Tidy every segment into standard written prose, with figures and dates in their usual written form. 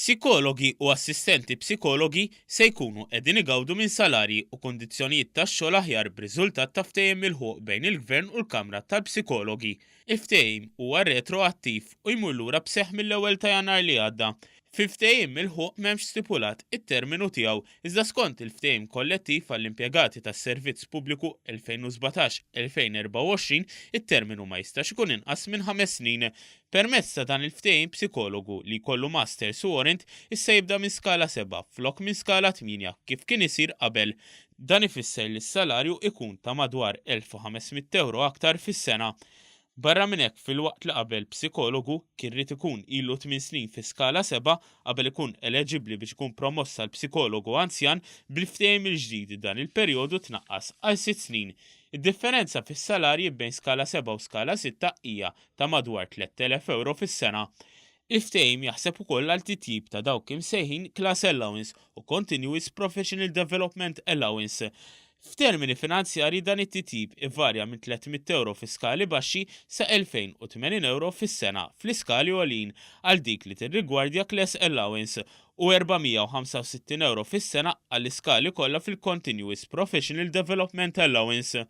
Psikologi u assistenti psikologi se jkunu qegħdin igawdu minn salarji u kundizzjonijiet tax-xogħol aħjar b'riżultat ta' ftehim milħuq bejn il-Gvern u l-Kamra tal-Psikologi. Il-ftehim huwa retroattiv u jmur lura b'seħħ mill-ewwel ta' Jannar li għadda. Fil-ftehim milħuq m'hemmx stipulat it-terminu tiegħu, iżda skont il-Ftehim Kollettiv għall-Impjegati tas-Servizz Pubbliku 2017-2024, it-terminu ma jistax ikun inqas minn ħames snin. Permezz ta' dan il-ftehim psikologu li jkollu Masters u Warrant issa jibda minn skala sebgħa flok minn skala tmienja kif kien isir qabel. Dan ifisser li s-salarju ikun ta' madwar 1,500 ewro aktar fis-sena. Barra minn hekk filwaqt li qabel psikologu kien ried ikun ilu tmien snin fi skala sebgħa qabel ikun eleġibbli biex ikun promoss għal psikologu anzjan, bil-ftehim il-ġdid dan il-perjodu tnaqqas għal sitt snin. Id-differenza fis-salarji bejn skala sebgħa u skala sitta hija ta' madwar 3,000 ewro fis-sena. Il-ftehim jaħseb ukoll għal titjib ta' dawk imsejħin class allowance u continuous professional development allowance. F'termini finanzjarji dan it-titjib ivarja minn 300 ewro fi skali baxxi sa 2,080 ewro fis-sena fl-iskali għoljin għal dik li tirrigwardja class allowance u 465 ewro fis-sena għall-iskali kollha fil-continuous professional development allowance.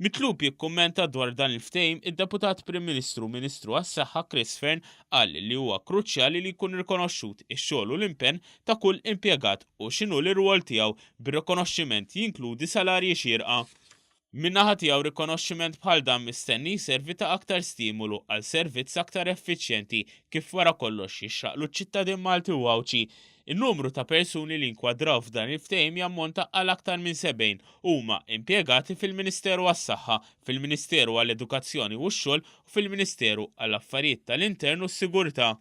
Mitlub jikkummenta dwar dan il-ftehim, id-Deputat Prim Ministru u Ministru għas-Saħħa Chris Fearne qal li huwa kruċjali li jkun rikonoxxut ix-xogħol u l-impenn ta' kull impjegat u x'inhu l-irwol tiegħu bir-rikonoxximent jinkludi salarji xierqa. Min-naħa tiegħu rikonoxximent bħal dan mistenni jservi ta' aktar stimulu għal servizz aktar effiċjenti kif wara kollox jixraqlu ċ-ċittadin Malti u Għawdxi. In-numru ta' persuni li jinkwadraw f'dan il-ftehim jammonta għal aktar minn 70 u huma impjegati fil-Ministeru għas-Saħħa, fil-Ministeru għall-Edukazzjoni u x-Xogħol u fil-Ministeru għall-Affarijiet tal-Intern u s-Sigurtà.